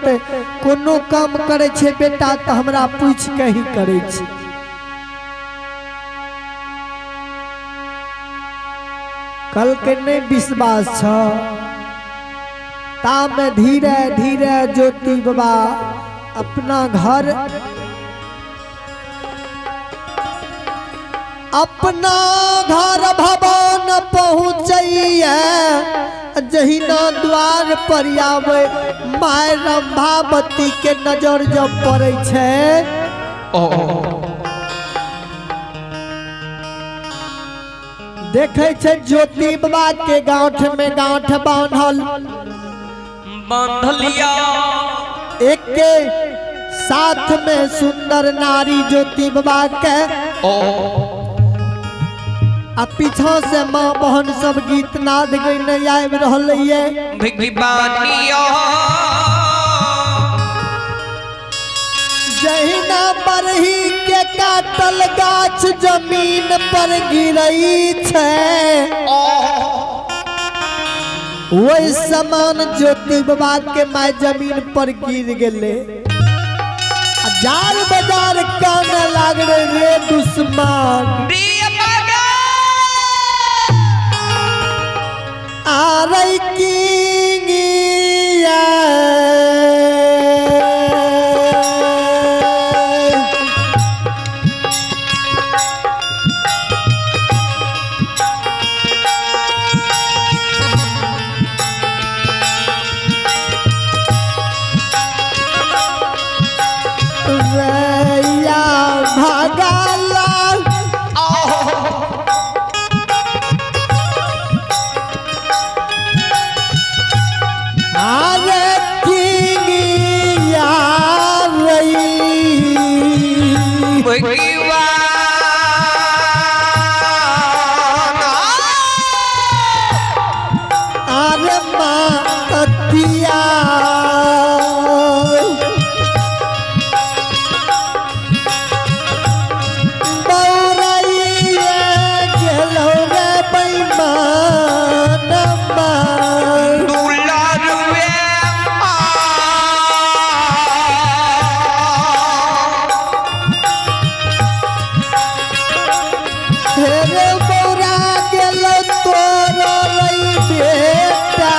करतै। कोनो काम करै छै बेटा तऽ हमरा पूछि के ही करै छै। कहलकै नहि विश्वास छ। तामे धीरे धीरे ज्योति बाबा अपना घर भवन पहुँचैया। जहिना द्वार पर आवे my Rambhavati के नजर जब पड़ै छै, देखै छै ज्योति बाबा के गांठ में गांठ बांधल बांधलिया, एक के साथ में सुंदर नारी ज्योति बाबा के, आ पीछा से माँ बहन सब गीत नाद गईने आबि रहल ये। जहिना बरही के काटल गाछ जमीन पर गिरई छै, वही समान ज्योति बाबा के my जमीन पर गिर गेले। जार बाजार काने लागले रे दुश्मन आरै किंगिया। रैया भगाला अरे किंगिया रई। अरे मातिया बौरैया गेलौ रे बेईमान हे बौरा गेलौ तोर रई बेटा।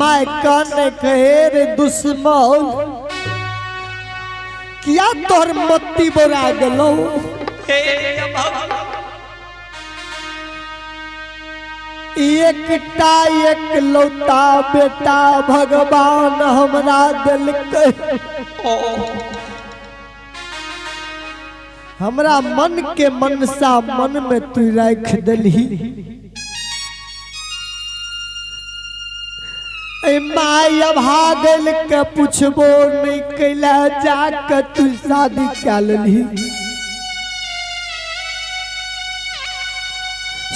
My कान कहे रे दुश्मन किया तोहर मत्ती बोरा गेलौ। एकटा एकलौता बेटा भगवान हमरा देलकै, हमरा मन के मनसा मन में तू राख देलही। ए my अभागल के पुछबो नहीं कैला, जाके तू शादी कए लेलही।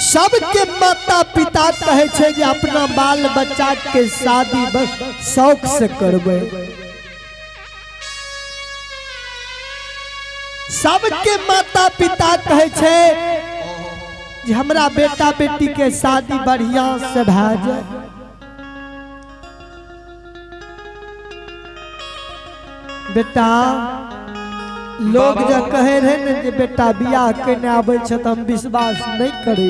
सबके माता पिता कहे छै जे अपना बाल बच्चा के शादी बस शौक से करबै। सबके माता पिता कहे छै जे हमरा बेटा बेटी के शादी बढ़िया से भए जाए। बेटा लोग जे कहे रहे ने जे बेटा बियाह केने आबै छै तऽ हम विश्वास नहीं करै।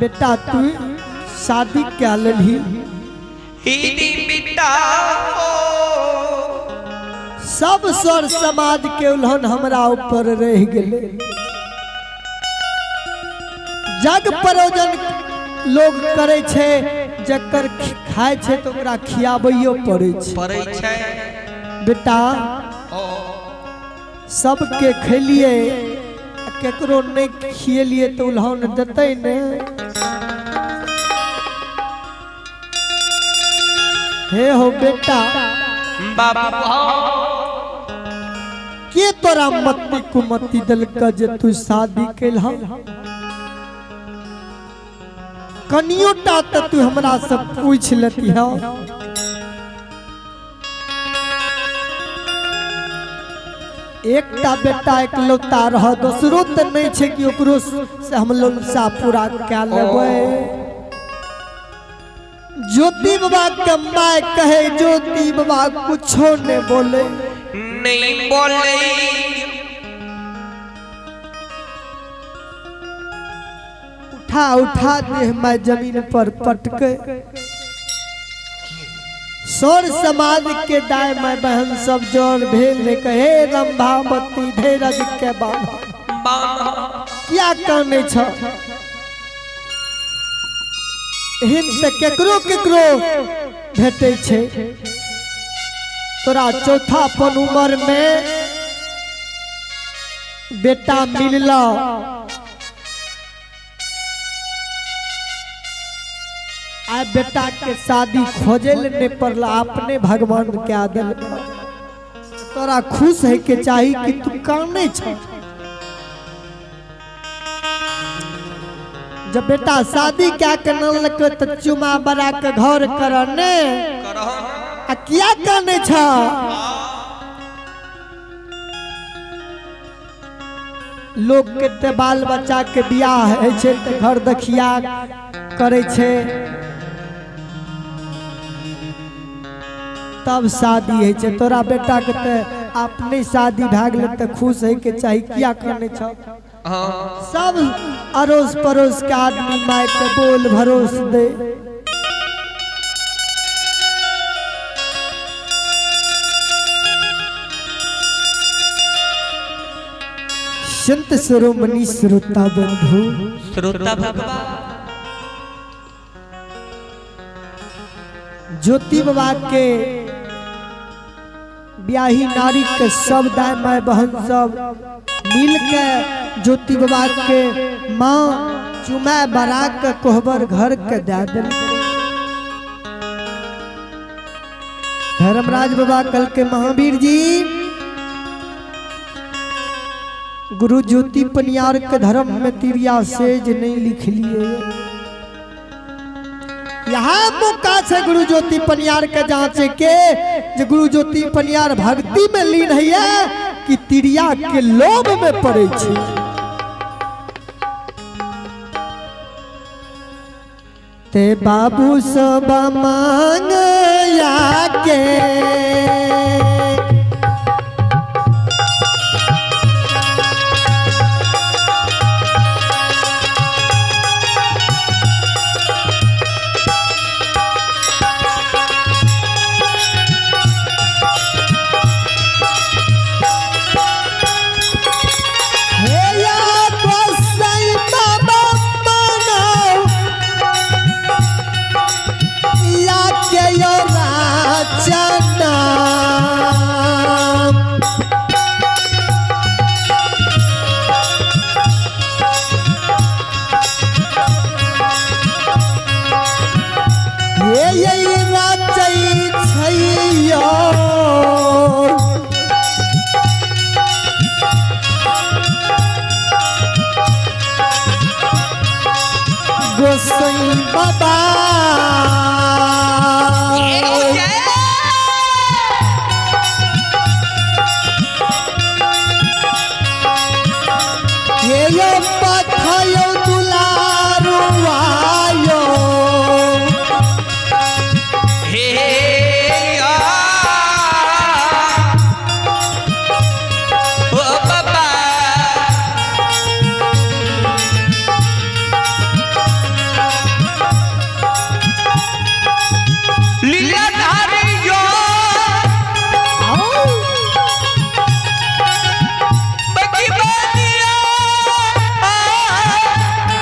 बेटा तू शादी क्या लेलही, सब सर समाज के उल्हन हमरा ऊपर रह गेलै। जग परोजन लोग करे छै, जकर खाय छै तो ओकरा खियाबैयो पड़ै छै। बेटा सबके खेलिए, केकरो नहीं खियलिए तो उल्हन देतै ने। हे हो बेटा बाबू के तोरा मति कुमति दिलका जे तू शादी केलह, कनियो टा त तू हमरा से पूछ लेती हो। एकटा बेटा एकलौता रह, दोसरो त नहीं छै कि ओकरो से हम ललसा पूरा कै लेबै। ज्योति बाबा के my कहे, ज्योति बाबा कुछो ने बोले, नहीं बोले। उठा उठा दे मैं जमीन पर पटके। सौर समाज के दाय मैं बहन सब जोर भेल ने कहे, रंभावती धीरज के बाबा क्या कहने छ। एहन त केकरो केकरो भेटै छै। तोरा चौथापन उम्र में बेटा मिलला, आइ बेटा के शादी खोजे ले नहीं पड़ला, अपने भगवान के आदल। तोरा खुश है के चाही कि तू काने छ। जब बेटा शादी क्या के न लग त चुमा बना के घर करने आ किया काने छ। लोग के ते बाल बच्चा के बियाह है छै त घर दखिया करे छै, तब शादी है छै। तोरा बेटा के ते अपने शादी भए गेलै त खुश है के चाही, किया करने छ। सब अड़ोस पड़ोस के आदमी my के बोल भरोस दे। संत शिरोमणि श्रोता बंधु, श्रोता भगवान ज्योति बाबा के ब्याही नारी के सब दाय my बहन सब मिल के ज्योति बाबा के माँ चुमा बरा के कोहबर घर के दे दिल। धर्मराज बाबा कल के महावीर जी गुरु ज्योति पनियार के धर्म में तिरिया सेज नहीं लिख लिए। यहाँ मौका से गुरु ज्योति पनियार के जांचे के जे गुरु ज्योति पनियार भक्ति में लीन है कि तिरिया के लोभ में पड़े छे। ते बाबू सब मांग के चना। बाबा। हे यो पथयो दुलारुआयो। हे ओ बाबा, लीलाधारी यो आओ। बगी बानिया।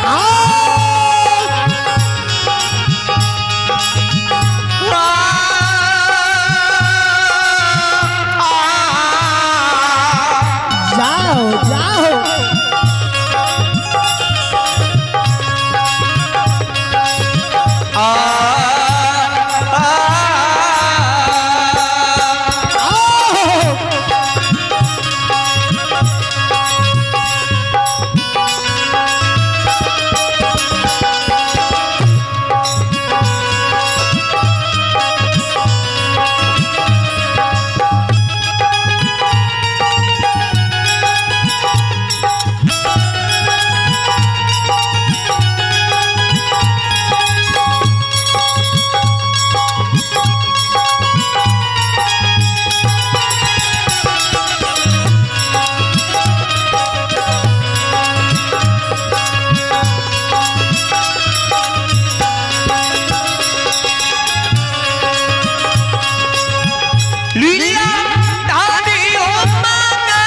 आओ। जाओ जाओ। आओ। लीला धारी ओ माना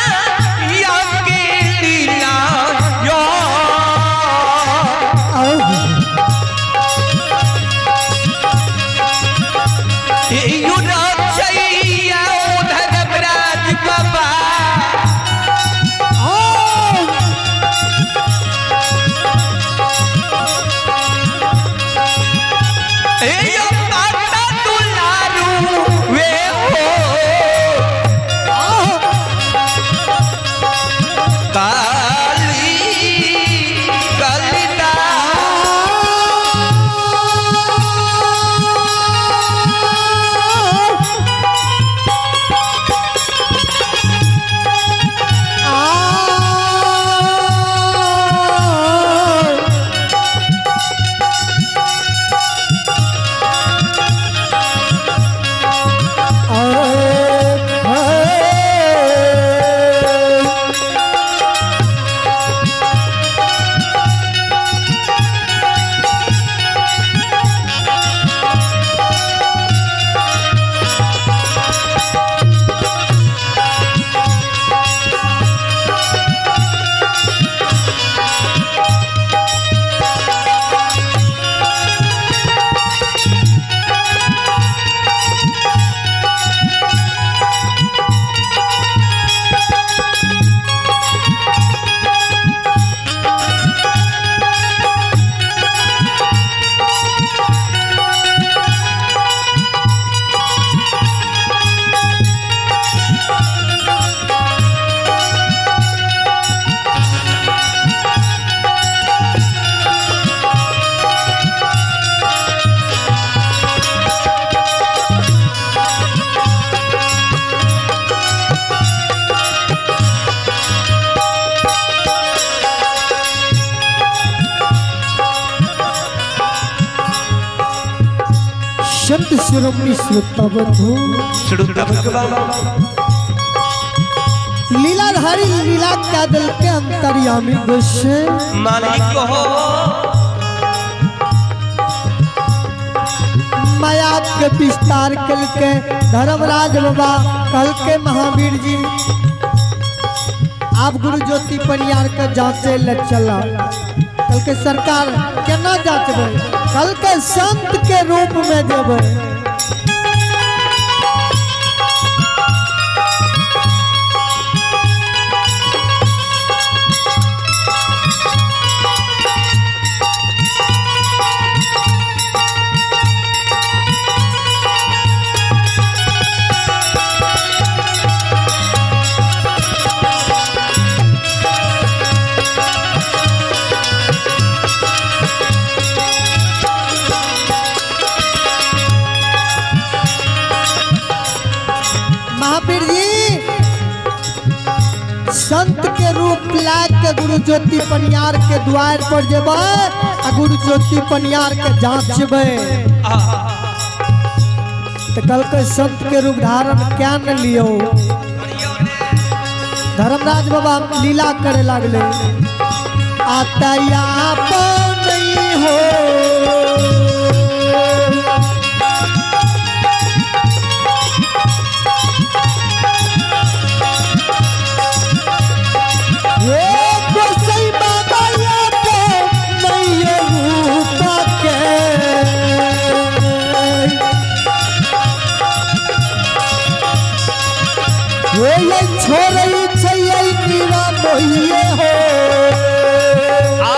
या के लीला यो। आओ। You रचैया ओ धर्मराज बाबा। आओ। ए यो माता दुलारू वे हो। आओ। काली कलिता। संत शिरोमणि श्रोता बंधु, श्रोता भगवान, लीलाधारी लीला क्या दिल के अंतर्यामी गुस्से मालिक हो। माया के विस्तार कल के धर्मराज बाबा कल के महावीर जी आप गुरु ज्योति परियार के जांचे ले चला। कल के सरकार केना जांचबे? कल के संत के रूप में जेबे। के गुरु ज्योति पनियार के द्वार पर जेबै आ गुरु ज्योति पनियार के जांचबै। तो कहलकै संत के रूप धारण क्या न लियो। धर्मराज बाबा लीला करे लागले। आता नहीं हो ये गोसाई बाबा नहीं रूप के ये छोड़ै छै निरा मोहिए हो। आ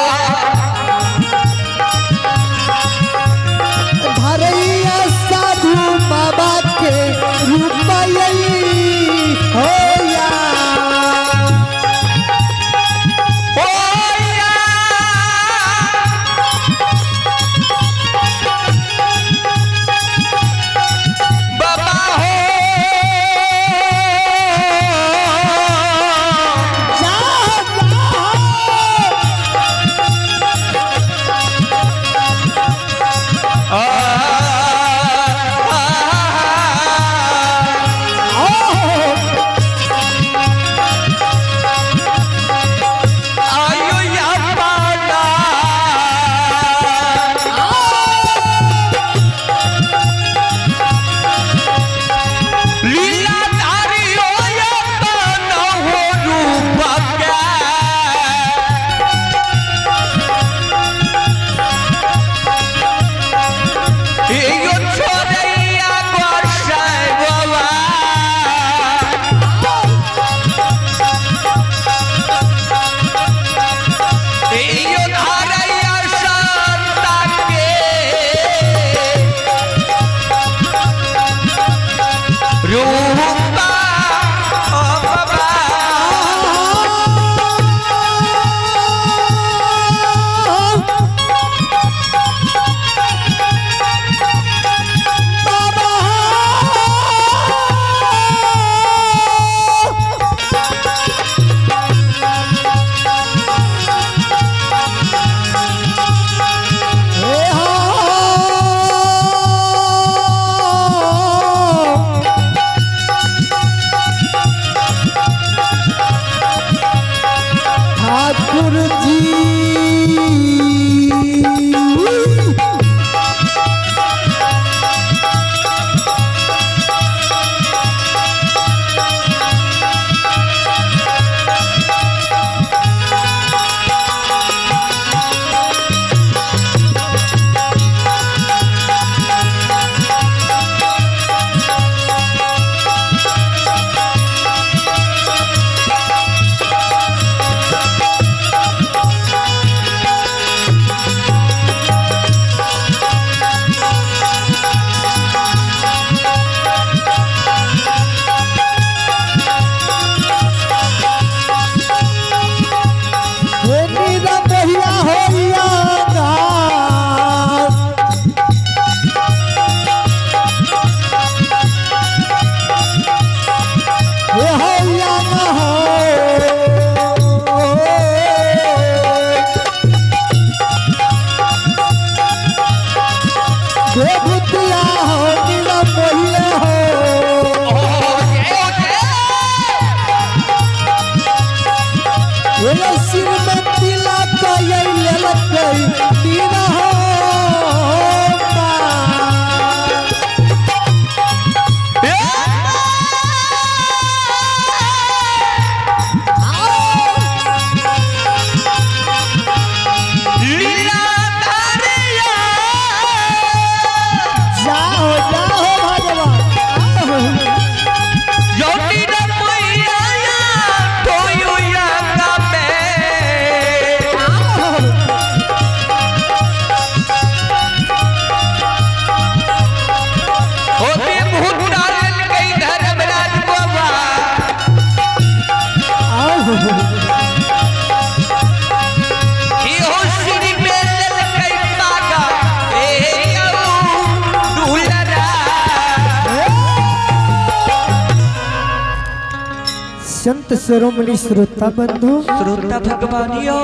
संत शिरोमणि श्रोता बंधु, श्रोता भगवानियो,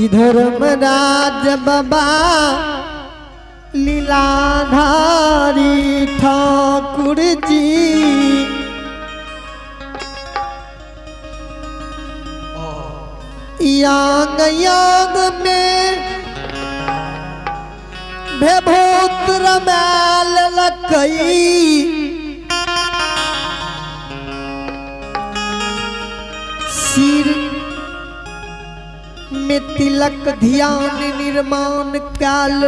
इधर राज बाबा लीलाधारी ठाकुर जी, यांग यांग में भेभूत रमैल लकई, सिर में तिलक ध्यान निर्माण काल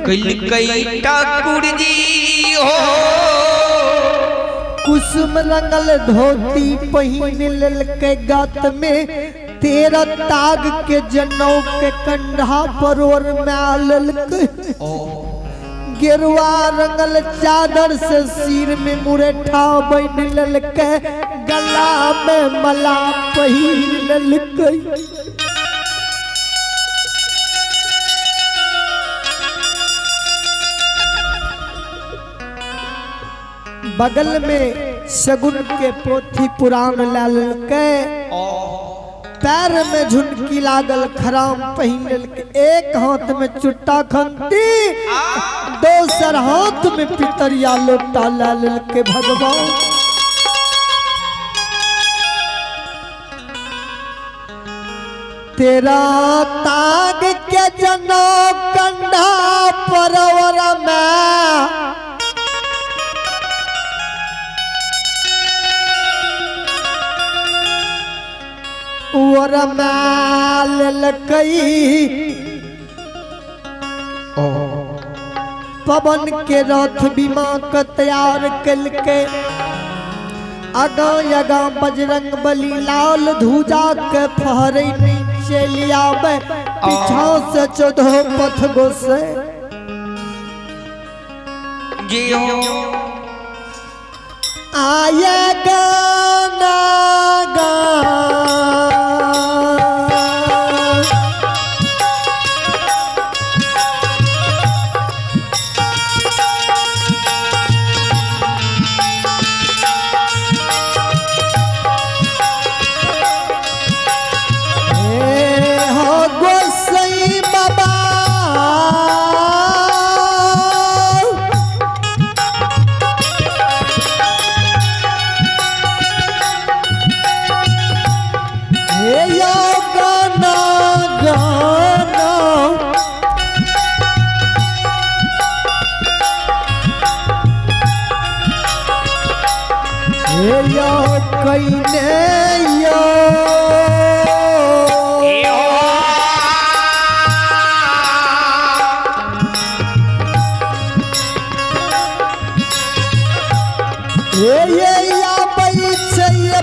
कई ठाकुर जी हो, कुसुम रंगल धोती पहिन ललके, गात में तेरा ताग के जनौ के कंधा पर और ललके, गेरुआ रंगल चादर से सिर में मुरेठा बन ललके, गला में मला पहिन ललके। बगल में शगुन के पोथी पुराण ललके, पैर में झुनकी लागल खराम पहिन ललके, एक हाथ में चुट्टा खंती, दोसर हाथ में पितरिया लोटा ललके। भगवान तेरा ताग के जनो कंधा परवर में, ललकई, पवन के रथ बीमा के तैयार कलके, आगा आगा बजरंग बली लाल धुजा के फहरे नीचे लियाबे, पीछा से 14 पथ गोसे आये गाना गा।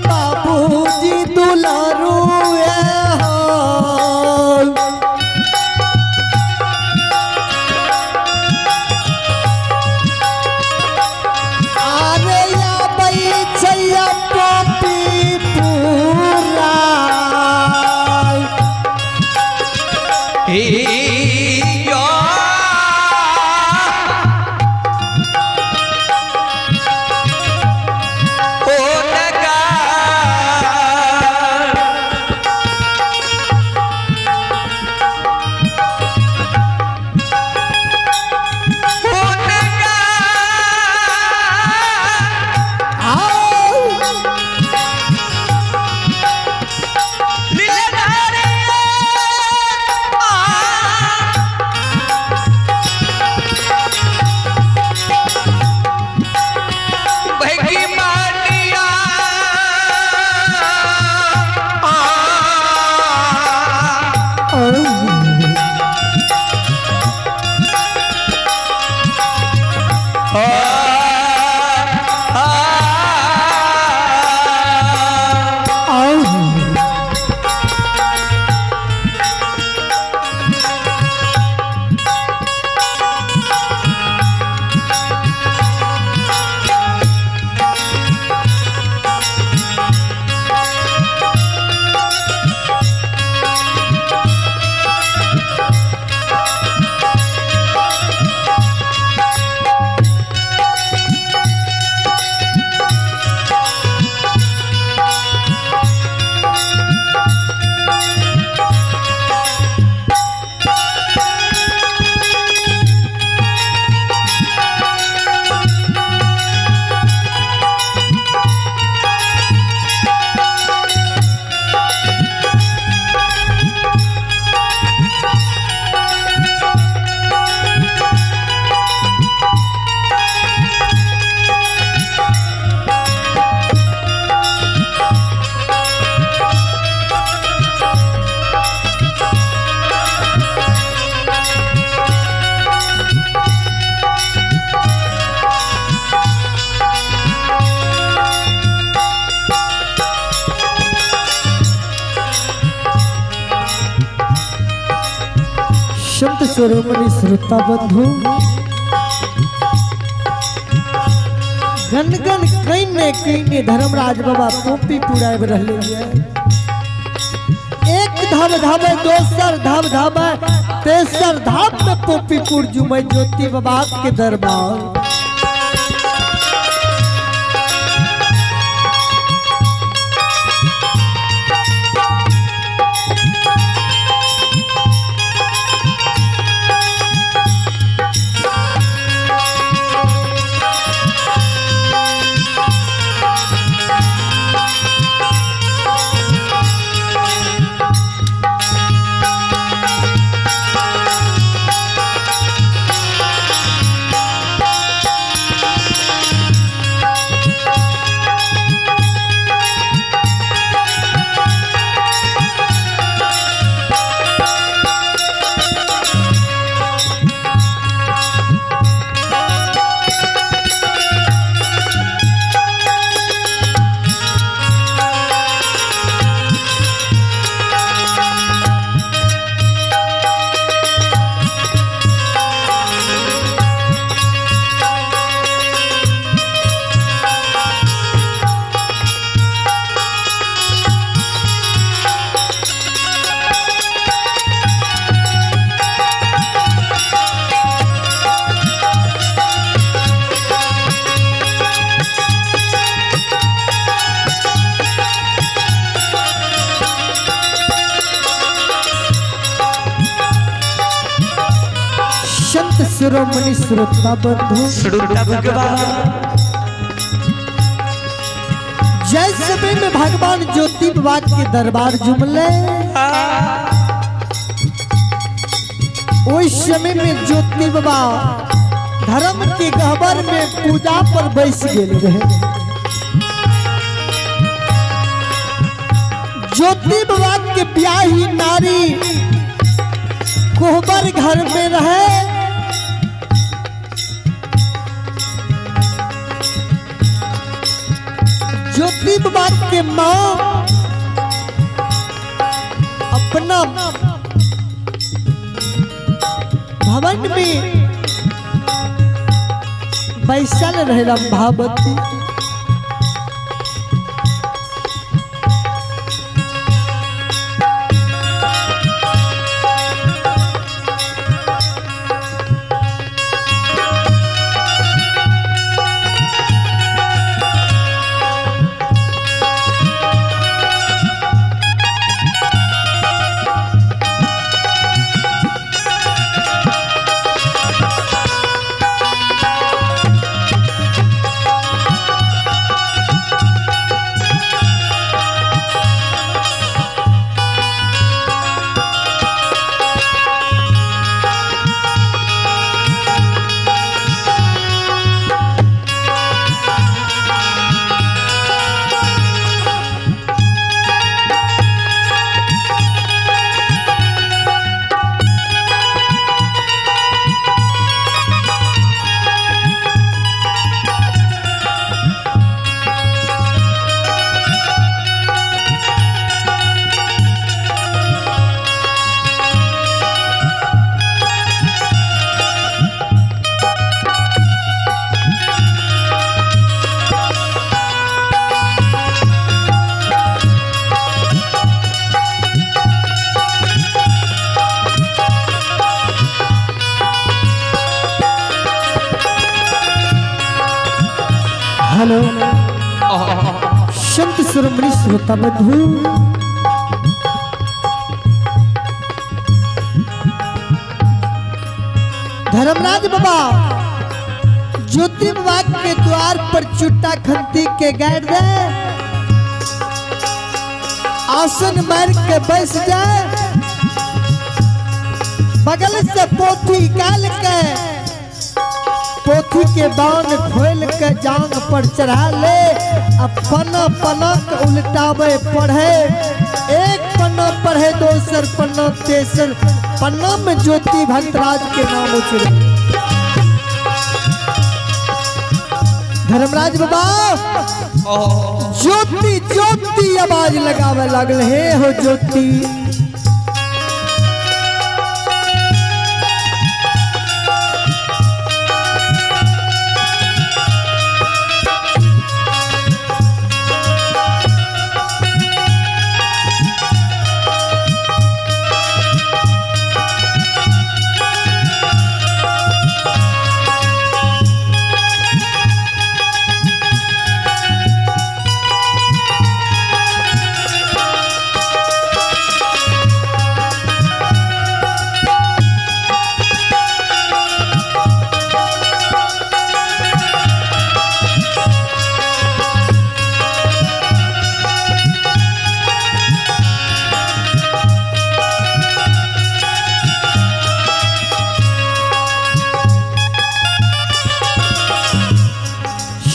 बाबूजी दुलारू अरे या बैछैया पपी पूरा संत शिरोमणि श्रोता बंधु, गन गन कईने कईने धर्मराज बाबा पोपी पुराब रहे। एक धाम धामे, दोसर धाम धामे, तेसर धाम में पोपीपुर जुमे ज्योति बाबा के दरबार। संत शिरोमणि श्रोता बंधु, श्रोता भगवान, जय समय में भगवान ज्योति बाबा के दरबार जुमले, उस समय में ज्योति बाबा धर्म के गहबर में पूजा पर बैस गेल रहे। ज्योति बाबा के ब्याही नारी कोहबर घर में रहे। ज्योति बाबा के माँ अपना भवन में बैसल रहे रंभावती। हेलो संत शिरोमणि श्रोता बंधु, धर्मराज बाबा ज्योति बाबा के द्वार पर चुट्टा खंती के गाड़ दे, आसन मार के बैस जाए, बगल से पोथी निकाल के पोथी के बान खोल के जांग पर चढ़ा ले, अब पन्ना पन्ना के उल्टावे पढ़े, एक पन्ना पढ़े दोसर पन्ना तेसर पन्ना में ज्योति भक्तराज के नाम उचरे। धर्मराज बाबा ज्योति ज्योति आवाज लगावे लगल, हे हो ज्योति।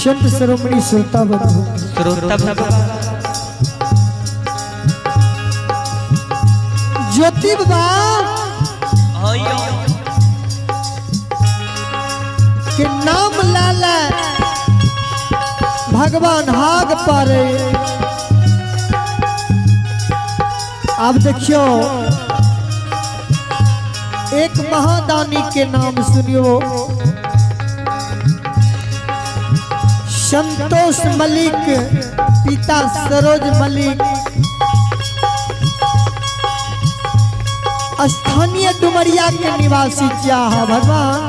संत शिरोमणि श्रोता बंधु, श्रोता भगवान, ज्योति बाबा हाँ यो के नाम लाला भगवान हाग पारे। अब देखियो एक महादानी के नाम सुनियो, संतोष मलिक, पिता सरोज मलिक, स्थानीय डुमरिया के निवासी चाह भगवान।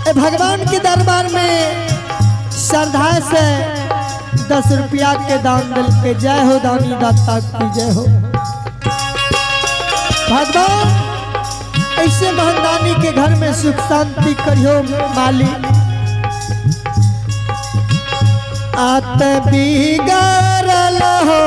ए भगवान के दरबार में श्रद्धा से 10 रुपया के दान दिल के जय हो दानी दाता की जय हो। भगवान ऐसे महादानी के घर में सुख शांति करियो मालिक। आत बिगड़ल हो